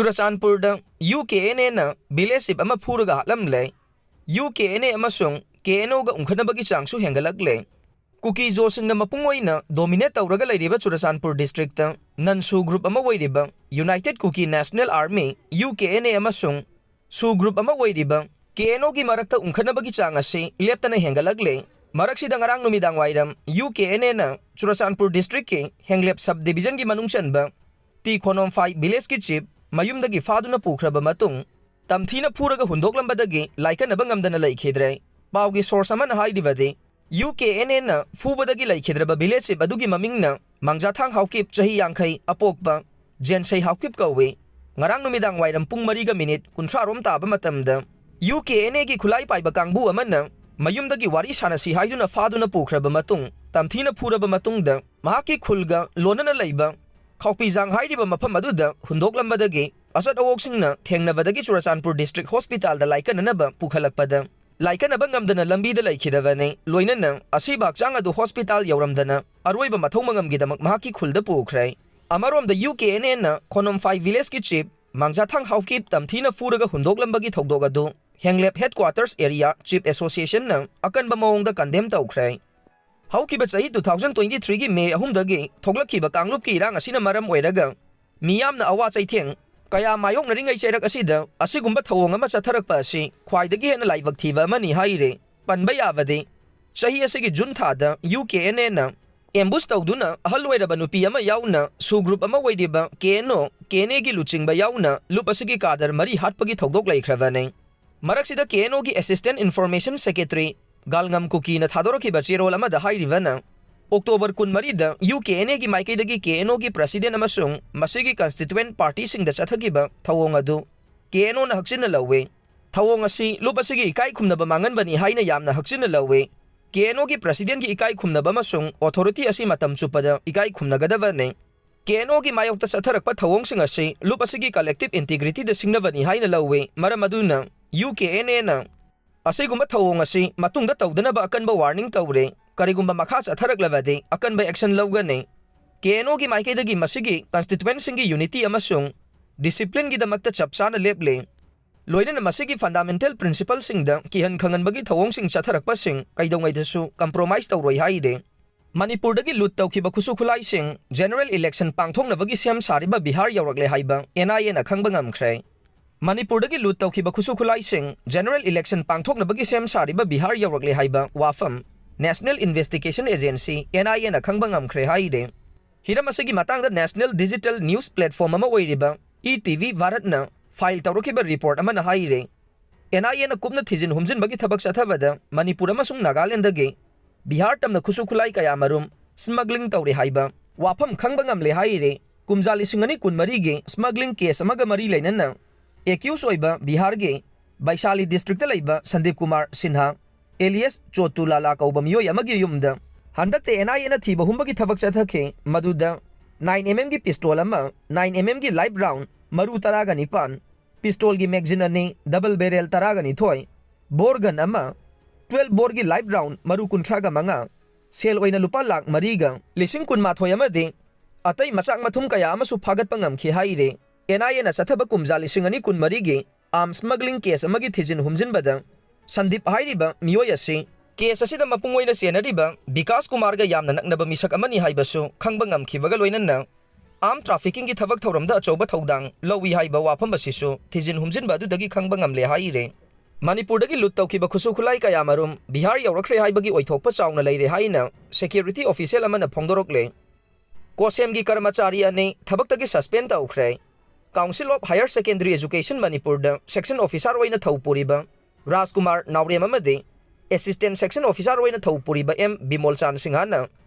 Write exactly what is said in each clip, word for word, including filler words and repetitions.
ꯆꯨꯔꯆꯥꯟꯄꯨꯔꯗ U K and ꯑꯦꯅ village chief ꯑꯃ ꯐꯨꯔꯒ ꯍꯥꯠꯂꯝꯂꯦ꯫ U K N A ꯑꯃꯁꯨꯡ ꯀꯦ ꯑꯦꯟ ꯑꯣꯒ ꯎꯪꯈꯠꯅꯕꯒꯤ ꯆꯥꯡꯁꯨ ꯍꯦꯟꯒꯠꯂꯛꯂꯦ꯫ ꯀꯨꯀꯤ ꯖꯣꯁꯤꯡꯅ ꯃꯄꯨꯡ ꯑꯣꯏꯅ ꯗꯣꯃꯤꯅꯦꯠ ꯇꯧꯔꯒ ꯂꯩꯔꯤꯕ ꯆꯨꯔꯆꯥꯟꯄꯨꯔ ꯗꯤꯁꯇ꯭ꯔꯤꯛꯇ ꯅꯟ ꯁꯨ ꯒ꯭ꯔꯨꯞ ꯑꯃ ꯑꯣꯏꯔꯤꯕ united Kuki national army, U K N A, ꯑꯃꯁꯨꯡ ꯁꯨ ꯒ꯭ꯔꯨꯞ ꯑꯃ ꯑꯣꯏꯔꯤꯕ ꯀꯦ ꯑꯦꯟ ꯑꯣꯒꯤ ꯃꯔꯛꯇ ꯎꯪꯈꯠꯅꯕꯒꯤ ꯆꯥꯡ ꯑꯁꯤ ꯂꯦꯞꯇꯅ ꯍꯦꯟꯒꯠꯂꯛꯂꯦ꯫ ꯃꯔꯛꯁꯤꯗ ꯉꯔꯥꯡ ꯅꯨꯃꯤꯗꯥꯡ ꯋꯥꯏꯔꯝ ꯌꯨ ꯀꯦ ꯑꯦꯟ ꯑꯦꯅ ꯆꯨꯔꯆꯥꯟꯄꯨꯔ ꯗꯤꯁꯇ꯭ꯔꯤꯛꯀꯤ ꯍꯦꯡꯂꯦꯞ ꯁꯕ ꯗꯤꯕꯤꯖꯟꯒꯤ ꯃꯅꯨꯡ ꯆꯟꯕ ꯇꯤ ꯈꯣꯅꯣꯝꯐꯥꯏ ꯚꯤꯂꯦꯖꯀꯤ ꯆꯤꯐ ꯃꯌꯨꯝꯗꯒꯤ ꯐꯥꯗꯨꯅ ꯄꯨꯈ꯭ꯔꯕ ꯃꯇꯨꯡ, ꯇꯝꯊꯤꯅ ꯐꯨꯔꯒ ꯍꯨꯟꯗꯣꯛꯂꯝꯕꯗꯒꯤ ꯂꯥꯏꯀꯠꯅꯕ ꯉꯝꯗꯅ ꯂꯩꯈꯤꯗ꯭ꯔꯦ꯫ ꯄꯥꯎꯒꯤ ꯁꯣꯔꯁ ꯑꯃꯅ ꯍꯥꯏꯔꯤꯕꯗꯤ, ꯌꯨ ꯀꯦ ꯑꯦꯟ ꯑꯦꯅ ꯐꯨꯕꯗꯒꯤ ꯂꯩꯈꯤꯗ꯭ꯔꯕ ꯚꯤꯂꯦꯖ ꯆꯤꯐ ꯑꯗꯨꯒꯤ ꯃꯃꯤꯡꯅ ꯃꯥꯡꯖꯥꯊꯥꯡ ꯍꯥꯎꯀꯤꯞ, ꯆꯍꯤ ꯌꯥꯡꯈꯩ, ꯑꯄꯣꯛꯄ ꯖꯦꯟꯁꯩ ꯍꯥꯎꯀꯤꯞ ꯀꯧꯏ꯫ ꯉꯔꯥꯡ ꯅꯨꯃꯤꯗꯥꯡ ꯋꯥꯏꯔꯝ ꯄꯨꯡ ꯃꯔꯤꯒ ꯃꯤꯅꯤꯠ ꯀꯨꯟꯊ꯭ꯔꯥ ꯔꯣꯝ ꯇꯥꯕ ꯃꯇꯝꯗ ꯌꯨ ꯀꯦ ꯑꯦꯟ ꯑꯦꯒꯤ ꯈꯨꯠꯂꯥꯏ ꯄꯥꯏꯕ ꯀꯥꯡꯕꯨ ꯑꯃꯅ ꯃꯌꯨꯝꯗꯒꯤ ꯋꯥꯔꯤ ꯁꯥꯟꯅꯁꯤ ꯍꯥꯏꯗꯨꯅ ꯐꯥꯗꯨꯅ ꯄꯨꯈ꯭ꯔꯕ ꯃꯇꯨꯡ, ꯇꯝꯊꯤꯅ ꯐꯨꯔꯕ ꯃꯇꯨꯡꯗ ꯃꯍꯥꯛꯀꯤ ꯈꯨꯜꯒ ꯂꯣꯟꯅꯅ ꯂꯩꯕ ꯈꯥꯎꯄꯤꯖꯥꯡ ꯍꯥꯏꯔꯤꯕ ꯃꯐꯝ ꯑꯗꯨꯗ ꯍꯨꯟꯗꯣꯛꯂꯝꯕꯗꯒꯤ ꯑꯆꯠ ꯑꯋꯣꯛꯁꯤꯡꯅ ꯊꯦꯡꯅꯕꯗꯒꯤ ꯆꯨꯔꯆꯥꯟꯄꯨꯔ ꯗꯤꯁꯇ꯭ꯔꯤꯛ ꯍꯣꯁꯄꯤꯇꯥꯜꯗ ꯂꯥꯏꯀꯠꯅꯅꯕ ꯄꯨꯈꯠꯂꯛꯄꯗ ꯂꯥꯏꯀꯠꯅꯕ ꯉꯝꯗꯅ ꯂꯝꯕꯤꯗ ꯂꯩꯈꯤꯗꯕꯅꯤ꯫ ꯂꯣꯏꯅꯅ ꯑꯁꯤꯕ ꯍꯛꯆꯥꯡ ꯑꯗꯨ ꯍꯣꯁꯄꯤꯇꯥꯜ ꯌꯧꯔꯝꯗꯅ ꯑꯔꯣꯏꯕ ꯃꯊꯧ ꯃꯉꯝꯒꯤꯗꯃꯛ ꯃꯍꯥꯛꯀꯤ ꯈꯨꯜꯗ ꯄꯨꯈ꯭ꯔꯦ꯫ ꯑꯃꯔꯣꯝꯗ ꯌꯨ ꯀꯦ ꯑꯦꯟ ꯑꯦꯅ ꯈꯣꯅꯣꯝꯐꯥꯏ ꯚꯤꯂꯦꯖꯀꯤ ꯆꯤꯐ ꯃꯥꯡꯖꯥꯊꯥꯡ ꯍꯥꯎꯀꯤꯞ ꯇꯝꯊꯤꯅ ꯐꯨꯔꯒ ꯍꯨꯟꯗꯣꯛꯂꯝꯕꯒꯤ ꯊꯧꯗꯣꯛ ꯑꯗꯨ ꯍꯦꯡꯂꯦꯞ ꯍꯦꯗꯀ꯭ꯋꯥꯇꯔꯁ ꯑꯦꯔꯤꯌꯥ ꯆꯤꯐ ꯑꯦꯁꯣꯁꯤꯌꯦꯁꯟꯅ ꯑꯀꯟꯕ ꯃꯑꯣꯡꯗ ꯀꯟꯗꯦꯝ ꯇꯧꯈ꯭ꯔꯦ꯫ ꯍꯧꯈꯤꯕ ꯆꯍꯤ two thousand twenty threeꯒꯤ ꯃꯦ ꯑꯍꯨꯝꯗꯒꯤ ꯊꯣꯛꯂꯛꯈꯤꯕ ꯀꯥꯡꯂꯨꯞꯀꯤ ꯏꯔꯥꯡ ꯑꯁꯤꯅ ꯃꯔꯝ ꯑꯣꯏꯔꯒ ꯃꯤꯌꯥꯝꯅ ꯑꯋꯥ ꯆꯩꯊꯦꯡ ꯀꯌꯥ ꯃꯥꯌꯣꯛꯅꯔꯤꯉꯩ ꯆꯩꯔꯛ ꯑꯁꯤꯗ ꯑꯁꯤꯒꯨꯝꯕ ꯊꯧꯑꯣꯡ ꯑꯃ ꯆꯠꯊꯔꯛꯄ ꯑꯁꯤ ꯈ꯭ꯋꯥꯏꯗꯒꯤ ꯍꯦꯟꯅ ꯂꯥꯏꯕꯛ ꯊꯤꯕ ꯑꯃꯅꯤ ꯍꯥꯏꯔꯤ꯫ ꯄꯟꯕ ꯌꯥꯕꯗꯤ, ꯆꯍꯤ ꯑꯁꯤꯒꯤ ꯖꯨꯟ ꯊꯥꯗ ꯌꯨ ꯀꯦ ꯑꯦꯟ ꯑꯦꯅ ꯑꯦꯝꯕꯨꯁ ꯇꯧꯗꯨꯅ ꯑꯍꯜ ꯑꯣꯏꯔꯕ ꯅꯨꯄꯤ ꯑꯃ ꯌꯥꯎꯅ ꯁꯨ ꯒ꯭ꯔꯨꯞ ꯑꯃ ꯑꯣꯏꯔꯤꯕ ꯀꯦ ꯑꯦꯟ ꯑꯣ, ꯀꯦ ꯑꯦꯟ ꯑꯦꯒꯤ ꯂꯨꯆꯤꯡꯕ ꯌꯥꯎꯅ ꯂꯨꯞ ꯑꯁꯤꯒꯤ ꯀꯥꯗꯔ ꯃꯔꯤ ꯍꯥꯠꯄꯒꯤ ꯊꯧꯗꯣꯛ ꯂꯩꯈ꯭ꯔꯕꯅꯤ꯫ ꯃꯔꯛꯁꯤꯗ ꯀꯦ ꯑꯦꯟ ꯑꯣꯒꯤ ꯑꯦꯁꯤꯁꯇꯦꯟꯠ ꯏꯟꯐꯣꯔꯃꯦꯁꯟ ꯁꯦꯀ꯭ꯔꯦꯇꯔꯤ ꯒꯥꯜꯉꯝ ꯀꯨꯀꯤꯅ ꯊꯥꯗꯣꯔꯛꯈꯤꯕ ꯆꯦꯔꯣꯜ ꯑꯃꯗ ꯍꯥꯏꯔꯤꯕꯅ, ꯑꯣꯛꯇꯣꯕꯔ ꯀꯨꯟꯃꯔꯤꯗ ꯌꯨ ꯀꯦ ꯑꯦꯟ ꯑꯦꯒꯤ ꯃꯥꯏꯀꯩꯗꯒꯤ ꯀꯦ ꯑꯦꯟ ꯑꯣꯒꯤ ꯄ꯭ꯔꯁꯤꯗꯦꯟꯠ ꯑꯃꯁꯨꯡ ꯃꯁꯤꯒꯤ ꯀꯟꯁꯇꯤꯇ꯭ꯌꯨꯑꯦꯟꯠ ꯄꯥꯔꯇꯤꯁꯤꯡꯗ ꯆꯠꯊꯈꯤꯕ ꯊꯧꯑꯣꯡ ꯑꯗꯨ ꯀꯦ ꯑꯦꯟ ꯑꯣꯅ ꯍꯛꯆꯤꯟꯅ ꯂꯧꯏ꯫ ꯊꯧꯑꯣꯡ ꯑꯁꯤ ꯂꯨꯞ ꯑꯁꯤꯒꯤ ꯏꯀꯥꯏ ꯈꯨꯝꯅꯕ ꯃꯥꯡꯍꯟꯕꯅꯤ ꯍꯥꯏꯅ ꯌꯥꯝꯅ ꯍꯛꯆꯤꯟꯅ ꯂꯧꯏ꯫ ꯀꯦ ꯑꯦꯟ ꯑꯣꯒꯤ ꯄ꯭ꯔꯁꯤꯗꯦꯟꯠꯀꯤ ꯏꯀꯥꯏ ꯈꯨꯝꯅꯕ ꯑꯃꯁꯨꯡ ꯑꯣꯊꯣꯔꯤꯇꯤ ꯑꯁꯤ ꯃꯇꯝ ꯆꯨꯞꯄꯗ ꯏꯀꯥꯏ ꯈꯨꯝꯅꯒꯗꯕꯅꯤ꯫ ꯀꯦ ꯑꯦꯟ ꯑꯣꯒꯤ ꯃꯥꯌꯣꯛꯇ ꯆꯠꯊꯔꯛꯄ ꯊꯧꯑꯣꯡꯁꯤꯡ ꯑꯁꯤ ꯂꯨꯞ ꯑꯁꯤꯒꯤ ꯀꯂꯦꯛꯇꯤꯚ ꯏꯟꯇꯤꯒ꯭ꯔꯤꯇꯤꯗ ꯁꯤꯡꯅꯕꯅꯤ ꯍꯥꯏꯅ ꯂꯧꯏ꯫ ꯃꯔꯝ ꯑꯗꯨꯅ ꯌꯨ ꯀꯦ ꯑꯦꯟ ꯑꯦꯅ ꯑꯁꯤꯒꯨꯝꯕ ꯊꯧꯑꯣꯡ ꯑꯁꯤ ꯃꯇꯨꯡꯗ ꯇꯧꯗꯅꯕ ꯑꯀꯟꯕ ꯋꯥꯔꯅꯤꯡ ꯇꯧꯔꯦ꯫ ꯀꯔꯤꯒꯨꯝꯕ ꯃꯈꯥ ꯆꯠꯊꯔꯛꯂꯕꯗꯤ ꯑꯀꯟꯕ ꯑꯦꯛꯁꯟ ꯂꯧꯒꯅꯤ꯫ ꯀꯦ ꯑꯦꯟ ꯑꯣꯒꯤ ꯃꯥꯏꯀꯩꯗꯒꯤ ꯃꯁꯤꯒꯤ ꯀꯟꯁꯇꯤꯇ꯭ꯌꯨꯑꯦꯟꯠꯁꯤꯡꯒꯤ ꯌꯨꯅꯤꯇꯤ ꯑꯃꯁꯨꯡ ꯗꯤꯁꯤꯄ꯭ꯂꯤꯟꯒꯤꯗꯃꯛꯇ ꯆꯞ ꯆꯥꯅ ꯂꯦꯞꯂꯦ꯫ ꯂꯣꯏꯅꯅ ꯃꯁꯤꯒꯤ ꯐꯟꯗꯥꯃꯦꯟꯇꯦꯜ ꯄ꯭ꯔꯤꯟꯁꯤꯄꯜꯁꯤꯡꯗ ꯀꯤꯍꯟ ꯈꯪꯍꯟꯕꯒꯤ ꯊꯧꯑꯣꯡꯁꯤꯡ ꯆꯠꯊꯔꯛꯄꯁꯤꯡ ꯀꯩꯗꯧꯉꯩꯗꯁꯨ ꯀꯝꯄ꯭ꯔꯣꯃꯥꯏꯖ ꯇꯧꯔꯣꯏ ꯍꯥꯏꯔꯦ꯫ ꯃꯅꯤꯄꯨꯔꯗꯒꯤ ꯂꯨꯠ ꯇꯧꯈꯤꯕ ꯈꯨꯠꯁꯨ ꯈꯨꯠꯂꯥꯏꯁꯤꯡ ꯖꯦꯅꯔꯦꯜ ꯏꯂꯦꯛꯁꯟ ꯄꯥꯡꯊꯣꯛꯅꯕꯒꯤ ꯁꯦꯝ ꯁꯥꯔꯤꯕ ꯕꯤꯍꯥꯔ ꯌꯧꯔꯛꯂꯦ ꯍꯥꯏꯕ ꯑꯦꯟ ꯑꯥꯏ ꯑꯦꯅ ꯈꯪꯕ ꯉꯝꯈ꯭ꯔꯦ꯫ ꯃꯅꯤꯄꯨꯔꯗꯒꯤ ꯂꯨꯠ ꯇꯧꯈꯤꯕ ꯈꯨꯠꯁꯨ ꯈꯨꯠꯂꯥꯏꯁꯤꯡ ꯖꯦꯅꯔꯦꯜ ꯏꯂꯦꯛꯁꯟ ꯄꯥꯡꯊꯣꯛꯅꯕꯒꯤ ꯁꯦꯝ ꯁꯥꯔꯤꯕ ꯕꯤꯍꯥꯔ ꯌꯧꯔꯛꯂꯦ ꯍꯥꯏꯕ ꯋꯥꯐꯝ ꯅꯦꯁꯅꯦꯜ ꯏꯟꯚꯦꯁꯇꯤꯒꯦꯁꯟ ꯑꯦꯖꯦꯟꯁꯤ, ꯑꯦꯟ ꯑꯥꯏ ꯑꯦꯅ ꯈꯪꯕ ꯉꯝꯈ꯭ꯔꯦ ꯍꯥꯏꯔꯦ꯫ ꯍꯤꯔꯝ ꯑꯁꯤꯒꯤ ꯃꯇꯥꯡꯗ ꯅꯦꯁꯅꯦꯜ ꯗꯤꯖꯤꯇꯦꯜ ꯅ꯭ꯌꯨꯁ ꯄ꯭ꯂꯦꯠꯐꯣꯔꯝ ꯑꯃ ꯑꯣꯏꯔꯤꯕ ꯏ ꯇꯤ ꯚꯤ ꯚꯥꯔꯠꯅ ꯐꯥꯏꯜ ꯇꯧꯔꯛꯈꯤꯕ ꯔꯤꯄꯣꯔꯠ ꯑꯃꯅ ꯍꯥꯏꯔꯦ꯫ ꯑꯦꯟ ꯑꯥꯏ ꯑꯦꯅ ꯀꯨꯞꯅ ꯊꯤꯖꯤꯟ ꯍꯨꯝꯖꯤꯟꯕꯒꯤ ꯊꯕꯛ ꯆꯠꯊꯕꯗ ꯃꯅꯤꯄꯨꯔ ꯑꯃꯁꯨꯡ ꯅꯥꯒꯥꯂꯦꯟꯗꯒꯤ ꯕꯤꯍꯥꯔ ꯇꯝꯅ ꯈꯨꯠꯁꯨ ꯈꯨꯠꯂꯥꯏ ꯀꯌꯥ ꯃꯔꯨꯝ ꯁ꯭ꯃꯒ꯭ꯂꯤꯡ ꯇꯧꯔꯦ ꯍꯥꯏꯕ ꯋꯥꯐꯝ ꯈꯪꯕ ꯉꯝꯂꯦ ꯍꯥꯏꯔꯦ꯫ ꯀꯨꯝꯖꯥ ꯂꯤꯁꯤꯡ ꯑꯅꯤ ꯀꯨꯟꯃꯔꯤꯒꯤ ꯁ꯭ꯃꯒ꯭ꯂꯤꯡ ꯀꯦꯁ ꯑꯃꯒ ꯃꯔꯤ ꯂꯩꯅꯅ ꯑꯦꯀ꯭ꯌꯨꯁ ꯑꯣꯏꯕ ꯕꯤꯍꯥꯔꯒꯤ ꯕꯩꯁꯥꯂꯤ ꯗꯤꯁꯇ꯭ꯔꯤꯛꯇ ꯂꯩꯕ ꯁꯟꯗꯤꯞ ꯀꯨꯃꯥꯔ ꯁꯤꯟꯍꯥ ꯑꯦꯂꯤꯌꯁ ꯆꯣꯇꯨ ꯂꯥꯂꯥ ꯀꯧꯕ ꯃꯤꯑꯣꯏ ꯑꯃꯒꯤ ꯌꯨꯝꯗ ꯍꯟꯗꯛꯇ ꯑꯦꯟ ꯑꯥꯏ ꯑꯦꯅ ꯊꯤꯕ ꯍꯨꯝꯕꯒꯤ ꯊꯕꯛ ꯆꯠꯊꯈꯤ꯫ ꯃꯗꯨꯗ ꯅꯥꯏꯟ ꯑꯦꯝ ꯑꯦꯝꯒꯤ ꯄꯤꯁꯇꯣꯜ ꯑꯃ, ꯅꯥꯏꯟ ꯑꯦꯝ ꯑꯦꯝꯒꯤ ꯂꯥꯏꯐ ꯔꯥꯎꯟ ꯃꯔꯨ ꯇꯔꯥꯒ ꯅꯤꯄꯥꯟ, ꯄꯤꯁꯇꯣꯜꯒꯤ ꯃꯦꯒꯖꯤꯟ ꯑꯅꯤ, ꯗꯕꯜ ꯕꯦꯔꯦꯜ ꯇꯔꯥꯒ ꯅꯤꯊꯣꯏ, ꯕꯣꯔ ꯒꯟ ꯑꯃ, ꯇ꯭ꯋꯦꯜꯐ ꯕꯣꯔꯒꯤ ꯂꯥꯏꯐ ꯔꯥꯎꯟ ꯃꯔꯨ ꯀꯨꯟꯊ꯭ꯔꯥꯒ ꯃꯉꯥ, ꯁꯦꯜ ꯑꯣꯏꯅ ꯂꯨꯄꯥ ꯂꯥꯈ ꯃꯔꯤꯒ ꯂꯤꯁꯤꯡ ꯀꯨꯟꯃꯥꯊꯣꯏ ꯑꯃꯗꯤ ꯑꯇꯩ ꯃꯆꯥꯛ ꯃꯊꯨꯝ ꯀꯌꯥ ꯑꯃꯁꯨ ꯐꯥꯒꯠꯄ ꯉꯝꯈꯤ ꯍꯥꯏꯔꯤ꯫ ꯑꯦꯟ ꯑꯥꯏ ꯑꯦꯅ ꯆꯠꯊꯕ ꯀꯨꯝꯖꯥ ꯂꯤꯁꯤꯡ ꯑꯅꯤ ꯀꯨꯟꯃꯔꯤꯒꯤ ꯑꯥꯔꯝꯁ ꯁ꯭ꯃꯒ꯭ꯂꯤꯡ ꯀꯦꯁ ꯑꯃꯒꯤ ꯊꯤꯖꯤꯟ ꯍꯨꯝꯖꯤꯟꯕꯗ ꯁꯟꯗꯤꯞ ꯍꯥꯏꯔꯤꯕ ꯃꯤꯑꯣꯏ ꯑꯁꯤ ꯀꯦꯁ ꯑꯁꯤꯗ ꯃꯄꯨꯡ ꯑꯣꯏꯅ ꯆꯦꯟꯅꯔꯤꯕ ꯕꯤꯀꯥꯁ ꯀꯨꯃꯥꯔꯒ ꯌꯥꯝꯅ ꯅꯛꯅꯕ ꯃꯤꯁꯛ ꯑꯃꯅꯤ ꯍꯥꯏꯕꯁꯨ ꯈꯪꯕ ꯉꯝꯈꯤꯕꯒ ꯂꯣꯏꯅꯅ ꯑꯥꯔꯝ ꯇ꯭ꯔꯥꯐꯤꯀꯤꯡꯒꯤ ꯊꯕꯛ ꯊꯧꯔꯝꯗ ꯑꯆꯧꯕ ꯊꯧꯗꯥꯡ ꯂꯧꯏ ꯍꯥꯏꯕ ꯋꯥꯐꯝ ꯑꯁꯤꯁꯨ ꯊꯤꯖꯤꯟ ꯍꯨꯝꯖꯤꯟꯕ ꯑꯗꯨꯗꯒꯤ ꯈꯪꯕ ꯉꯝꯂꯦ ꯍꯥꯏꯔꯦ꯫ ꯃꯅꯤꯄꯨꯔꯗꯒꯤ ꯂꯨꯠ ꯇꯧꯈꯤꯕ ꯈꯨꯠꯁꯨ ꯈꯨꯠꯂꯥꯏ ꯀꯌꯥ ꯃꯔꯨꯝ ꯕꯤꯍꯥꯔ ꯌꯧꯔꯛꯈ꯭ꯔꯦ ꯍꯥꯏꯕꯒꯤ ꯑꯣꯏꯊꯣꯛꯄ ꯆꯥꯎꯅ ꯂꯩꯔꯦ ꯍꯥꯏꯅ ꯁꯦꯀ꯭ꯌꯨꯔꯤꯇꯤ ꯑꯣꯐꯤꯁꯤꯌꯦꯜ ꯑꯃꯅ ꯐꯣꯡꯗꯣꯔꯛꯂꯦ꯫ ꯀꯣꯁꯦꯝꯒꯤ ꯀꯔꯃꯆꯥꯔꯤ ꯑꯅꯤ ꯊꯕꯛꯇꯒꯤ ꯁꯁꯄꯦꯟ ꯇꯧꯈ꯭ꯔꯦ꯫ Council of higher secondary education ꯃꯅꯤꯄꯨꯔꯗ ꯁꯦꯛꯁꯟ ꯑꯣꯐꯤꯁꯥꯔ ꯑꯣꯏꯅ ꯊꯧ ꯄꯨꯔꯤꯕ ꯔꯥꯖꯀꯨꯃꯥꯔ ꯅꯥꯎꯔꯦꯝ ꯑꯃꯗꯤ ꯑꯦꯁꯤꯁꯇꯦꯟ ꯁꯦꯛꯁꯟ ꯑꯣꯐꯤꯁꯥꯔ ꯑꯣꯏꯅ ꯊꯧ ꯄꯨꯔꯤꯕ ꯑꯦꯝ ꯕꯤꯃꯣꯜꯆꯥꯟ ꯁꯤꯡꯍꯅ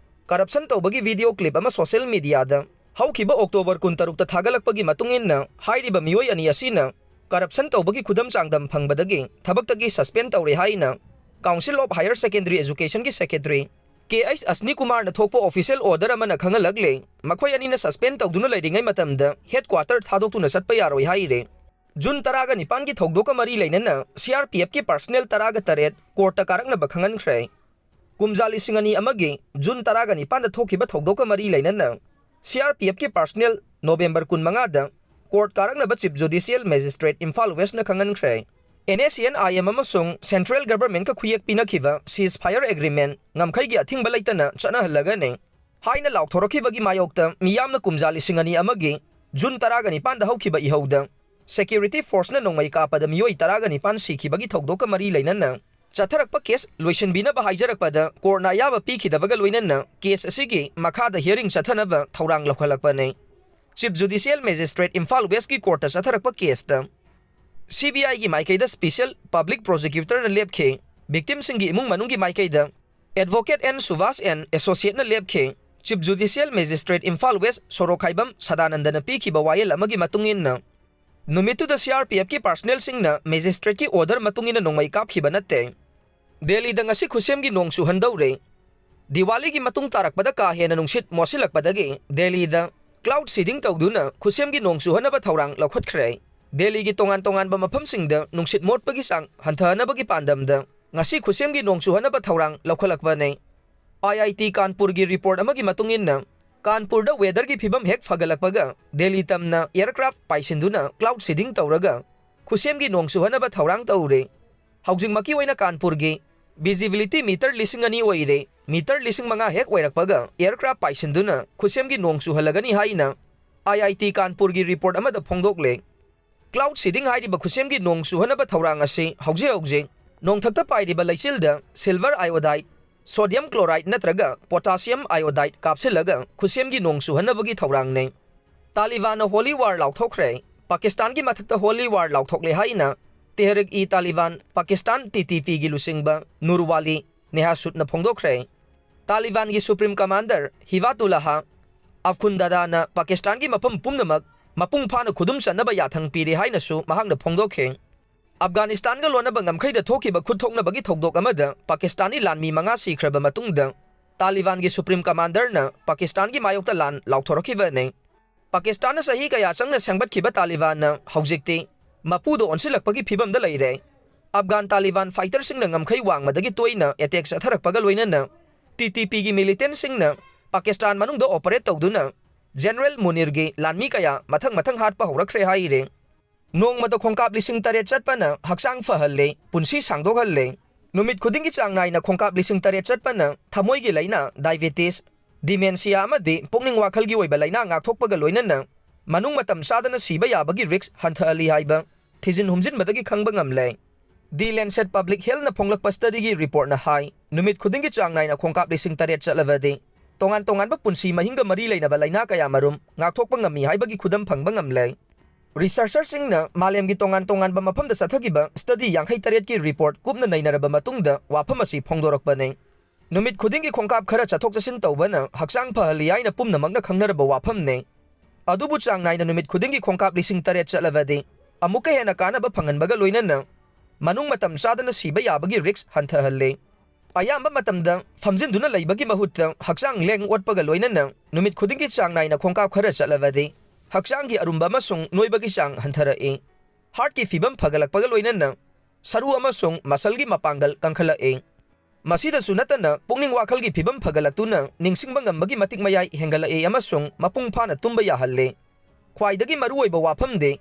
ꯀꯔꯞꯁꯟ ꯇꯧꯕꯒꯤ ꯚꯤꯗꯤꯑꯣ ꯀ꯭ꯂꯤꯞ ꯑꯃ ꯁꯣꯁꯤꯌꯦꯜ ꯃꯤꯗꯤꯌꯥꯗ ꯍꯧꯈꯤꯕ ꯑꯣꯛꯇꯣꯕꯔ ꯀꯨꯟꯇꯔꯨꯛꯇ ꯊꯥꯒꯠꯂꯛꯄꯒꯤ ꯃꯇꯨꯡ ꯏꯟꯅ ꯍꯥꯏꯔꯤꯕ ꯃꯤꯑꯣꯏ ꯑꯅꯤ ꯑꯁꯤꯅ ꯀꯔꯞꯁꯟ ꯇꯧꯕꯒꯤ ꯈꯨꯗꯝ ꯆꯥꯡꯗꯝ ꯐꯪꯕꯗꯒꯤ ꯊꯕꯛꯇꯒꯤ ꯁꯁꯄꯦꯟ ꯇꯧꯔꯦ ꯍꯥꯏꯅ ꯀꯥꯎꯟꯁꯤꯜ ꯑꯣꯐ ꯍꯥꯌꯔ ꯁꯦꯀꯦꯟꯗꯔꯤ ꯑꯦꯖꯨꯀꯦꯁꯟꯒꯤ ꯁꯦꯀ꯭ꯔꯦꯇꯔꯤ ꯀꯦ ꯑꯩꯆ ꯑꯁꯅꯤ ꯀꯨꯃꯥꯔꯅ ꯊꯣꯛꯄ ꯑꯣꯐꯤꯁꯤꯌꯦꯜ ꯑꯣꯔꯗꯔ ꯑꯃꯅ ꯈꯪꯍꯜꯂꯛꯂꯦ꯫ ꯃꯈꯣꯏ ꯑꯅꯤꯅ ꯁꯁꯄꯦꯟ ꯇꯧꯗꯨꯅ ꯂꯩꯔꯤꯉꯩ ꯃꯇꯝꯗ ꯍꯦꯗꯀ꯭ꯋꯥꯇꯔ ꯊꯥꯗꯣꯛꯇꯨꯅ ꯆꯠꯄ ꯌꯥꯔꯣꯏ ꯍꯥꯏꯔꯦ꯫ ꯖꯨꯟ ꯇꯔꯥꯒ ꯅꯤꯄꯥꯟꯒꯤ ꯊꯧꯗꯣꯛꯀ ꯃꯔꯤ ꯂꯩꯅꯅ ꯁꯤ ꯑꯥꯔ ꯄꯤ ꯑꯦꯐꯀꯤ ꯄꯔꯁꯅꯦꯜ ꯇꯔꯥꯒ ꯇꯔꯦꯠ ꯀꯣꯔꯠꯇ ꯀꯥꯔꯛꯅꯕ ꯈꯪꯍꯟꯈ꯭ꯔꯦ꯫ ꯀꯨꯝꯖꯥ ꯂꯤꯁꯤꯡ ꯑꯅꯤ ꯑꯃꯒꯤ ꯖꯨꯟ ꯇꯔꯥꯒ ꯅꯤꯄꯥꯟꯗ ꯊꯣꯛꯈꯤꯕ ꯊꯧꯗꯣꯛꯀ ꯃꯔꯤ ꯂꯩꯅꯅ ꯁꯤ ꯑꯥꯔ ꯄꯤ ꯑꯦꯐꯀꯤ ꯄꯔꯁꯅꯦꯜ ꯅꯣꯕꯦꯝꯕꯔ ꯀꯨꯟꯃꯉꯥꯗ court ꯀꯥꯔꯛꯅꯕ Chief Judicial Magistrate ꯏꯝꯐꯥꯜ Westꯅ ꯈꯪꯍꯟꯈ꯭ꯔꯦ꯫ NSCN-IM ꯑꯃꯁꯨꯡ Central Governmentꯀ ꯈꯨꯌꯦꯛ ꯄꯤꯅꯈꯤꯕ ceasefire agreement ꯉꯝꯈꯩꯒꯤ ꯑꯊꯤꯡꯕ ꯂꯩꯇꯅ ꯆꯠꯅꯍꯜꯂꯒꯅꯤ ꯍꯥꯏꯅ ꯂꯥꯎꯊꯣꯔꯛꯈꯤꯕꯒꯤ ꯃꯥꯌꯣꯛꯇ ꯃꯤꯌꯥꯝꯅ ꯀꯨꯝꯖꯥ ꯂꯤꯁꯤꯡ ꯑꯅꯤ ꯑꯃꯒꯤ ꯖꯨꯟ ꯇꯔꯥꯒ ꯅꯤꯄꯥꯟꯗ ꯍꯧꯈꯤꯕ ꯏꯍꯧꯗ security forceꯅ ꯅꯣꯡꯃꯩ ꯀꯥꯞꯄꯗ ꯃꯤꯑꯣꯏ ꯇꯔꯥꯒ ꯅꯤꯄꯥꯟ ꯁꯤꯈꯤꯕꯒꯤ ꯊꯧꯗꯣꯛꯀ ꯃꯔꯤ ꯂꯩꯅꯅ ꯆꯠꯊꯔꯛꯄ case ꯂꯣꯏꯁꯤꯟꯕꯤꯅꯕ ꯍꯥꯏꯖꯔꯛꯄꯗ courtꯅ ꯑꯌꯥꯕ ꯄꯤꯈꯤꯗꯕꯒ ꯂꯣꯏꯅꯅ case ꯑꯁꯤꯒꯤ ꯃꯈꯥꯗ hearing ꯆꯠꯊꯅꯕ ꯊꯧꯔꯥꯡ ꯂꯧꯈꯠꯂꯛꯄꯅꯤ꯫ Chief Judicial Magistrate ꯏꯝꯐꯥꯜ Westꯀꯤ courtꯇ ꯆꯠꯊꯔꯛꯄ caseꯇ CBIꯒꯤ ꯃꯥꯏꯀꯩꯗ Special Public Prosecutorꯅ ꯂꯦꯞꯈꯤ꯫ Victimꯁꯤꯡꯒꯤ ꯏꯃꯨꯡ ꯃꯅꯨꯡꯒꯤ ꯃꯥꯏꯀꯩꯗ Advocate N Subhash and Associateꯅ ꯂꯦꯞꯈꯤ꯫ Chief Judicial Magistrate Imphal West ꯁꯣꯔꯣꯛꯈꯥꯏꯕꯝ ꯁꯗꯥꯅꯟꯗꯅ ꯄꯤꯈꯤꯕ ꯋꯥꯌꯦꯜ ꯑꯃꯒꯤ ꯃꯇꯨꯡ ꯏꯟꯅ, ꯅꯨꯃꯤꯠꯇꯨꯗ CRPFꯀꯤ personnelꯁꯤꯡꯅ magistrateꯀꯤ order ꯃꯇꯨꯡ ꯏꯟꯅ ꯅꯣꯡꯃꯩ ꯀꯥꯞꯈꯤꯕ ꯅꯠꯇꯦ꯫ ꯗꯦꯜꯂꯤꯗ ꯉꯁꯤ ꯈꯨꯠꯁꯦꯝꯒꯤ ꯅꯣꯡ ꯆꯨꯍꯟꯗꯧꯔꯦ꯫ ꯗꯤꯋꯥꯂꯤꯒꯤ ꯃꯇꯨꯡ ꯇꯥꯔꯛꯄꯗ ꯀꯥ ꯍꯦꯟꯅ ꯅꯨꯡꯁꯤꯠ ꯃꯣꯠꯁꯤꯜꯂꯛꯄꯗꯒꯤ ꯗꯦꯜꯂꯤꯗ cloud seeding ꯇꯧꯗꯨꯅ ꯈꯨꯠꯁꯦꯝꯒꯤ ꯅꯣꯡ ꯆꯨꯍꯟꯅꯕ ꯊꯧꯔꯥꯡ ꯂꯧꯈꯠꯈ꯭ꯔꯦ꯫ ꯗꯦꯜꯂꯤꯒꯤ ꯇꯣꯉꯥꯟ ꯇꯣꯉꯥꯟꯕ ꯃꯐꯝꯁꯤꯡꯗ ꯅꯨꯡꯁꯤꯠ ꯃꯣꯠꯄꯒꯤ ꯆꯥꯡ ꯍꯟꯊꯍꯟꯅꯕꯒꯤ ꯄꯥꯟꯗꯝꯗ ꯉꯁꯤ ꯈꯨꯠꯁꯦꯝꯒꯤ ꯅꯣꯡ ꯆꯨꯍꯟꯅꯕ ꯊꯧꯔꯥꯡ ꯂꯧꯈꯠꯂꯛꯄꯅꯤ꯫ IIT ꯀꯥꯟꯄꯨꯔꯒꯤ report ꯑꯃꯒꯤ ꯃꯇꯨꯡ ꯏꯟꯅ, ꯀꯥꯟꯄꯨꯔꯗ weatherꯒꯤ ꯐꯤꯕꯝ ꯍꯦꯛ ꯐꯒꯠꯂꯛꯄꯒ ꯗꯦꯜꯂꯤ ꯇꯝꯅ aircraft ꯄꯥꯏꯁꯤꯟꯗꯨꯅ cloud seeding ꯇꯧꯔꯒ ꯈꯨꯠꯁꯦꯝꯒꯤ ꯅꯣꯡ ꯆꯨꯍꯟꯅꯕ ꯊꯧꯔꯥꯡ ꯇꯧꯔꯦ꯫ ꯍꯧꯖꯤꯛꯃꯛꯀꯤ ꯑꯣꯏꯅ ꯀꯥꯟꯄꯨꯔꯒꯤ visibility meter ꯂꯤꯁꯤꯡ ꯑꯅꯤ ꯑꯣꯏꯔꯦ꯫ Meter ꯂꯤꯁꯤꯡ ꯃꯉꯥ ꯍꯦꯛ ꯑꯣꯏꯔꯛꯄꯒ aircraft ꯄꯥꯏꯁꯤꯟꯗꯨꯅ ꯈꯨꯠꯁꯦꯝꯒꯤ ꯅꯣꯡ ꯆꯨꯍꯜꯂꯒꯅꯤ ꯍꯥꯏꯅ IIT ꯀꯥꯟꯄꯨꯔꯒꯤ report ꯑꯃꯗ ꯐꯣꯡꯗꯣꯛꯂꯦ꯫ Cloud seeding ꯍꯥꯏꯔꯤꯕ ꯈꯨꯠꯁꯦꯝꯒꯤ ꯅꯣꯡ ꯆꯨꯍꯟꯅꯕ ꯊꯧꯔꯥꯡ ꯑꯁꯤ ꯍꯧꯖꯤꯛ ꯍꯧꯖꯤꯛ ꯅꯣꯡꯊꯛꯇ ꯄꯥꯏꯔꯤꯕ ꯂꯩꯆꯤꯜꯗ silver iodide, sodium chloride ꯅꯠꯇ꯭ꯔꯒ potassium iodide ꯀꯥꯞꯁꯤꯜꯂꯒ ꯈꯨꯠꯁꯦꯝꯒꯤ ꯅꯣꯡ ꯆꯨꯍꯟꯅꯕꯒꯤ ꯊꯧꯔꯥꯡꯅꯤ꯫ ꯇꯥꯂꯤꯕꯥꯟꯅ holy war ꯂꯥꯎꯊꯣꯛꯈ꯭ꯔꯦ꯫ ꯄꯥꯀꯤꯁꯇꯥꯟꯒꯤ ꯃꯊꯛꯇ holy war ꯂꯥꯎꯊꯣꯛꯂꯦ ꯍꯥꯏꯅ ꯇꯦꯍꯔꯤꯛ-ꯏ-ꯇꯥꯂꯤꯕꯥꯟ ꯄꯥꯀꯤꯁꯇꯥꯟ, TTPꯒꯤ ꯂꯨꯆꯤꯡꯕ ꯅꯨꯔ ꯋꯥꯂꯤ ꯅꯦꯍꯥꯁꯨꯠꯅ ꯐꯣꯡꯗꯣꯛꯈ꯭ꯔꯦ꯫ ꯇꯥꯂꯤꯕꯥꯟꯒꯤ supreme commander ꯍꯤꯕꯥꯇꯨꯜꯂꯥꯍ ꯑꯐꯈꯨꯟꯗꯥꯗꯥꯅ ꯄꯥꯀꯤꯁꯇꯥꯟꯒꯤ ꯃꯐꯝ ꯄꯨꯝꯅꯃꯛ ꯃꯄꯨꯡ ꯐꯥꯅ ꯈꯨꯗꯨꯝ ꯆꯟꯅꯕ ꯌꯥꯊꯪ ꯄꯤꯔꯦ ꯍꯥꯏꯅꯁꯨ ꯃꯍꯥꯛꯅ ꯐꯣꯡꯗꯣꯛꯈꯤ꯫ ꯑꯐꯒꯥꯅꯤꯁꯇꯥꯟꯒ ꯂꯣꯟꯅꯕ ꯉꯝꯈꯩꯗ ꯊꯣꯛꯈꯤꯕ ꯈꯨꯠꯊꯣꯛꯅꯕꯒꯤ ꯊꯧꯗꯣꯛ ꯑꯃꯗ ꯄꯥꯀꯤꯁꯇꯥꯅꯤ ꯂꯥꯟꯃꯤ ꯃꯉꯥ ꯁꯤꯈ꯭ꯔꯕ ꯃꯇꯨꯡꯗ, ꯇꯥꯂꯤꯕꯥꯟꯒꯤ supreme commanderꯅ ꯄꯥꯀꯤꯁꯇꯥꯟꯒꯤ ꯃꯥꯌꯣꯛꯇ ꯂꯥꯟ ꯂꯥꯎꯊꯣꯔꯛꯈꯤꯕꯅꯤ꯫ ꯄꯥꯀꯤꯁꯇꯥꯟꯅ ꯆꯍꯤ ꯀꯌꯥ ꯆꯪꯅ ꯁꯦꯝꯒꯠꯈꯤꯕ ꯇꯥꯂꯤꯕꯥꯟꯅ ꯍꯧꯖꯤꯛꯇꯤ ꯃꯄꯨꯗ ꯑꯣꯟꯁꯤꯜꯂꯛꯄꯒꯤ ꯐꯤꯕꯝꯗ ꯂꯩꯔꯦ꯫ ꯑꯐꯒꯥꯟ ꯇꯥꯂꯤꯕꯥꯟ fighterꯁꯤꯡꯅ ꯉꯝꯈꯩ ꯋꯥꯡꯃꯗꯒꯤ ꯇꯣꯏꯅ attack ꯆꯠꯊꯔꯛꯄꯒ ꯂꯣꯏꯅꯅ, TTPꯒꯤ militantꯁꯤꯡꯅ ꯄꯥꯀꯤꯁꯇꯥꯟ ꯃꯅꯨꯡꯗ operate ꯇꯧꯗꯨꯅ ꯖꯦꯅꯔꯦꯜ ꯃꯨꯅꯤꯔꯒꯤ ꯂꯥꯟꯃꯤ ꯀꯌꯥ ꯃꯊꯪ ꯃꯊꯪ ꯍꯥꯠꯄ ꯍꯧꯔꯛꯈ꯭ꯔꯦ ꯍꯥꯏꯔꯦ꯫ ꯅꯣꯡꯃꯗ ꯈꯣꯡꯀꯥꯞ ꯂꯤꯁꯤꯡ ꯇꯔꯦꯠ ꯆꯠꯄꯅ ꯍꯛꯆꯥꯡ ꯐꯍꯜꯂꯦ, ꯄꯨꯟꯁꯤ ꯁꯥꯡꯗꯣꯛꯍꯜꯂꯦ꯫ ꯅꯨꯃꯤꯠ ꯈꯨꯗꯤꯡꯒꯤ ꯆꯥꯡ ꯅꯥꯏꯅ ꯈꯣꯡꯀꯥꯞ ꯂꯤꯁꯤꯡ ꯇꯔꯦꯠ ꯆꯠꯄꯅ ꯊꯃꯣꯏꯒꯤ ꯂꯥꯏꯅꯥ, ꯗꯥꯏꯕꯦꯇꯤꯁ, ꯗꯤꯃꯦꯟꯁꯤꯌꯥ ꯑꯃꯗꯤ ꯄꯨꯛꯅꯤꯡ ꯋꯥꯈꯜꯒꯤ ꯑꯣꯏꯕ ꯂꯥꯏꯅꯥ ꯉꯥꯛꯊꯣꯛꯄꯒ ꯂꯣꯏꯅꯅ ꯃꯅꯨꯡ ꯃꯇꯝ ꯆꯥꯗꯅ ꯁꯤꯕ ꯌꯥꯕꯒꯤ ꯔꯤꯁ꯭ꯛ ꯍꯟꯊꯍꯜꯂꯤ ꯍꯥꯏꯕ ꯊꯤꯖꯤꯟ ꯍꯨꯝꯖꯤꯟꯕꯗꯒꯤ ꯈꯪꯕ ꯉꯝꯂꯦ꯫ ꯗꯤ ꯂꯦꯟꯁꯦꯠ ꯄꯕ꯭ꯂꯤꯛ ꯍꯦꯜꯊꯅ ꯐꯣꯡꯂꯛꯄ ꯁ꯭ꯇꯗꯤꯒꯤ ꯔꯤꯄꯣꯔꯠꯅ ꯍꯥꯏ, ꯅꯨꯃꯤꯠ ꯈꯨꯗꯤꯡꯒꯤ ꯆꯥꯡ ꯅꯥꯏꯅ ꯈꯣꯡꯀꯥꯞ ꯂꯤꯁꯤꯡ ꯇꯔꯦꯠ ꯆꯠꯂꯕꯗꯤ ꯇꯣꯉꯥꯟ ꯇꯣꯉꯥꯟꯕ ꯄꯨꯟꯁꯤ ꯃꯍꯤꯡꯒ ꯃꯔꯤ ꯂꯩꯅꯕ ꯂꯥꯏꯅꯥ ꯀꯌꯥ ꯃꯔꯨꯝ ꯉꯥꯛꯊꯣꯛꯄ ꯉꯝꯃꯤ ꯍꯥꯏꯕꯒꯤ ꯈꯨꯗꯝ ꯐꯪꯕ ꯉꯝꯂꯦ꯫ ꯔꯤꯁꯔꯆꯔꯁꯤꯡꯅ ꯃꯥꯂꯦꯝꯒꯤ ꯇꯣꯉꯥꯟ ꯇꯣꯉꯥꯟꯕ ꯃꯐꯝꯗ ꯆꯠꯊꯈꯤꯕ ꯁ꯭ꯇꯗꯤ ꯌꯥꯡꯈꯩ ꯇꯔꯦꯠꯀꯤ ꯔꯤꯄꯣꯔꯠ ꯀꯨꯞꯅ ꯅꯩꯅꯔꯕ ꯃꯇꯨꯡꯗ ꯋꯥꯐꯝ ꯑꯁꯤ ꯐꯣꯡꯗꯣꯔꯛꯄꯅꯤ꯫ ꯅꯨꯃꯤꯠ ꯈꯨꯗꯤꯡꯒꯤ ꯈꯣꯡꯀꯥꯞ ꯈꯔ ꯆꯠꯊꯣꯛ ꯆꯠꯁꯤꯟ ꯇꯧꯕꯅ ꯍꯛꯆꯥꯡ ꯐꯍꯜꯂꯤ ꯍꯥꯏꯅ ꯄꯨꯝꯅꯃꯛꯅ ꯈꯪꯅꯔꯕ ꯋꯥꯐꯝꯅꯤ꯫ ꯑꯗꯨꯕꯨ ꯆꯥꯡ ꯅꯥꯏꯅ ꯅꯨꯃꯤꯠ ꯈꯨꯗꯤꯡꯒꯤ ꯈꯣꯡꯀꯥꯞ ꯂꯤꯁꯤꯡ ꯇꯔꯦꯠ ꯆꯠꯂꯕꯗꯤ ꯑꯃꯨꯛꯀ ꯍꯦꯟꯅ ꯀꯥꯟꯅꯕ ꯐꯪꯍꯟꯕꯒ ꯂꯣꯏꯅꯅ ꯃꯅꯨꯡ ꯃꯇꯝ ꯆꯥꯗꯅ ꯁꯤꯕ ꯌꯥꯕꯒꯤ ꯔꯤꯁ꯭ꯛ ꯍꯟꯊꯍꯜꯂꯤ꯫ ꯑꯌꯥꯝꯕ ꯃꯇꯝꯗ ꯐꯝꯖꯤꯟꯗꯨꯅ ꯂꯩꯕꯒꯤ ꯃꯍꯨꯠꯇ ꯍꯛꯆꯥꯡ ꯂꯦꯡ ꯑꯣꯠꯄꯒ ꯂꯣꯏꯅꯅ ꯅꯨꯃꯤꯠ ꯈꯨꯗꯤꯡꯒꯤ ꯆꯥꯡ ꯅꯥꯏꯅ ꯈꯣꯡꯀꯥꯞ ꯈꯔ ꯆꯠꯂꯕꯗꯤ ꯍꯛꯆꯥꯡꯒꯤ ꯑꯔꯨꯝꯕ ꯑꯃꯁꯨꯡ ꯅꯣꯏꯕꯒꯤ ꯆꯥꯡ ꯍꯟꯊꯔꯛꯏ꯫ ꯍꯥꯔꯠꯀꯤ ꯐꯤꯕꯝ ꯐꯒꯠꯂꯛꯄꯒ ꯂꯣꯏꯅꯅ ꯁꯔꯨ ꯑꯃꯁꯨꯡ ꯃꯁꯜꯒꯤ ꯃꯄꯥꯡꯒꯜ ꯀꯟꯈꯠꯂꯛꯏ꯫ ꯃꯁꯤꯗꯁꯨ ꯅꯠꯇꯅ ꯄꯨꯛꯅꯤꯡ ꯋꯥꯈꯜꯒꯤ ꯐꯤꯕꯝ ꯐꯒꯠꯂꯛꯇꯨꯅ ꯅꯤꯡꯁꯤꯡꯕ ꯉꯝꯕꯒꯤ ꯃꯇꯤꯛ ꯃꯌꯥꯏ ꯍꯦꯟꯒꯠꯂꯛꯏ ꯑꯃꯁꯨꯡ ꯃꯄꯨꯡ ꯐꯥꯅ ꯇꯨꯝꯕ ꯌꯥꯍꯜꯂꯤ꯫ ꯈ꯭ꯋꯥꯏꯗꯒꯤ ꯃꯔꯨꯑꯣꯏꯕ ꯋꯥꯐꯝꯗꯤ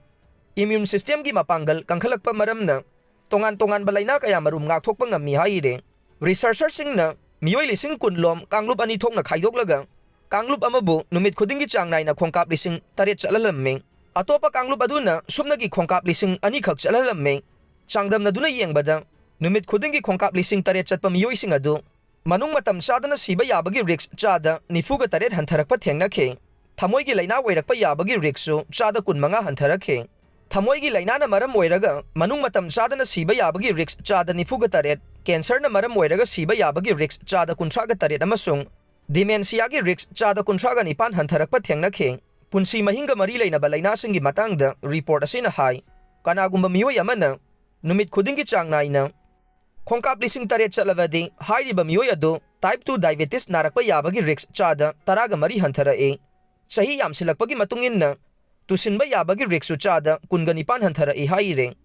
ꯏꯃ꯭ꯌꯨꯟ ꯁꯤꯁꯇꯦꯝꯒꯤ ꯃꯄꯥꯡꯒꯜ ꯀꯟꯈꯠꯂꯛꯄ ꯃꯔꯝꯅ ꯇꯣꯉꯥꯟ ꯇꯣꯉꯥꯟꯕ ꯂꯥꯏꯅꯥ ꯀꯌꯥ ꯃꯔꯨꯝ ꯉꯥꯛꯊꯣꯛꯄ ꯉꯝꯃꯤ ꯍꯥꯏꯔꯦ꯫ ꯔꯤꯁꯔꯆꯔꯁꯤꯡꯅ ꯃꯤꯑꯣꯏ ꯂꯤꯁꯤꯡ ꯀꯨꯟ ꯂꯣꯝ ꯀꯥꯡꯂꯨꯞ ꯑꯅꯤ ꯊꯣꯛꯅ ꯈꯥꯏꯗꯣꯛꯂꯒ ꯀꯥꯡꯂꯨꯞ ꯑꯃꯕꯨ ꯅꯨꯃꯤꯠ ꯈꯨꯗꯤꯡꯒꯤ ꯆꯥꯡ ꯅꯥꯏꯅ ꯈꯣꯡꯀꯥꯞ ꯂꯤꯁꯤꯡ ꯇꯔꯦꯠ ꯆꯠꯍꯜꯂꯝꯃꯤ꯫ ꯑꯇꯣꯞꯄ ꯀꯥꯡꯂꯨꯞ ꯑꯗꯨꯅ ꯁꯨꯞꯅꯒꯤ ꯈꯣꯡꯀꯥꯞ ꯂꯤꯁꯤꯡ ꯑꯅꯤ ꯈꯛ ꯆꯠꯍꯜꯂꯝꯃꯤ꯫ ꯆꯥꯡꯗꯝꯅꯗꯨꯅ ꯌꯦꯡꯕꯗ ꯅꯨꯃꯤꯠ ꯈꯨꯗꯤꯡꯒꯤ ꯈꯣꯡꯀꯥꯞ ꯂꯤꯁꯤꯡ ꯇꯔꯦꯠ ꯆꯠꯄ ꯃꯤꯑꯣꯏꯁꯤꯡ ꯑꯗꯨ ꯃꯅꯨꯡ ꯃꯇꯝ ꯆꯥꯗꯅ ꯁꯤꯕ ꯌꯥꯕꯒꯤ ꯔꯤꯁ꯭ꯛ ꯆꯥꯗ ꯅꯤꯐꯨꯒ ꯇꯔꯦꯠ ꯍꯟꯊꯔꯛꯄ ꯊꯦꯡꯅꯈꯤ꯫ ꯊꯃꯣꯏꯒꯤ ꯂꯥꯏꯅꯥ ꯑꯣꯏꯔꯛꯄ ꯌꯥꯕꯒꯤ ꯔꯤꯁ꯭ꯛꯁꯨ ꯆꯥꯗ ꯀꯨꯟ ꯃꯉꯥ ꯍꯟꯊꯔꯛꯈꯤ꯫ ꯊꯃꯣꯏꯒꯤ ꯂꯥꯏꯅꯥꯅ ꯃꯔꯝ ꯑꯣꯏꯔꯒ ꯃꯅꯨꯡ ꯃꯇꯝ ꯆꯥꯗꯅ ꯁꯤꯕ ꯌꯥꯕꯒꯤ ꯔꯤꯁ꯭ꯛ ꯆꯥꯗ ꯅꯤꯐꯨꯒ ꯇꯔꯦꯠ, ꯀꯦꯟꯁꯔꯅ ꯃꯔꯝ ꯑꯣꯏꯔꯒ ꯁꯤꯕ ꯌꯥꯕꯒꯤ ꯔꯤꯁ꯭ꯛ ꯆꯥꯗ ꯀꯨꯟꯊ꯭ꯔꯥꯒ ꯇꯔꯦꯠ ꯑꯃꯁꯨꯡ ꯗꯤꯃꯦꯟꯁꯤꯌꯥꯒꯤ ꯔꯤꯁ꯭ꯛ ꯆꯥꯗ ꯀꯨꯟꯊ꯭ꯔꯥꯒ ꯅꯤꯄꯥꯟ ꯍꯟꯊꯔꯛꯄ ꯊꯦꯡꯅꯈꯤ꯫ ꯄꯨꯟꯁꯤ ꯃꯍꯤꯡꯒ ꯃꯔꯤ ꯂꯩꯅꯕ ꯂꯥꯏꯅꯥꯁꯤꯡꯒꯤ ꯃꯇꯥꯡꯗ ꯔꯤꯄꯣꯔꯠ ꯑꯁꯤꯅ ꯍꯥꯏ, ꯀꯅꯥꯒꯨꯝꯕ ꯃꯤꯑꯣꯏ ꯑꯃꯅ ꯅꯨꯃꯤꯠ ꯈꯨꯗꯤꯡꯒꯤ ꯆꯥꯡ ꯅꯥꯏꯅ ꯈꯣꯡꯀꯥꯞ ꯂꯤꯁꯤꯡ ꯇꯔꯦꯠ ꯆꯠꯂꯕꯗꯤ ꯍꯥꯏꯔꯤꯕ ꯃꯤꯑꯣꯏ ꯑꯗꯨ ꯇꯥꯏꯞ ꯇꯨ ꯗꯥꯏꯕꯦꯇꯤꯁ ꯅꯥꯔꯛꯄ ꯌꯥꯕꯒꯤ ꯔꯤꯁ꯭ꯛ ꯆꯥꯗ ꯇꯔꯥꯒ ꯃꯔꯤ ꯍꯟꯊꯔꯛꯏ꯫ ꯆꯍꯤ ꯌꯥꯝꯁꯤꯜꯂꯛꯄꯒꯤ ꯃꯇꯨꯡ ꯏꯟꯅ ꯇꯨꯁꯤꯟꯕ ꯌꯥꯕꯒꯤ ꯔꯤꯁ꯭ꯛꯁꯨ ꯆꯥꯗ ꯀꯨꯟꯒ ꯅꯤꯄꯥꯟ ꯍꯟꯊꯔꯛꯏ ꯍꯥꯏꯔꯦ꯫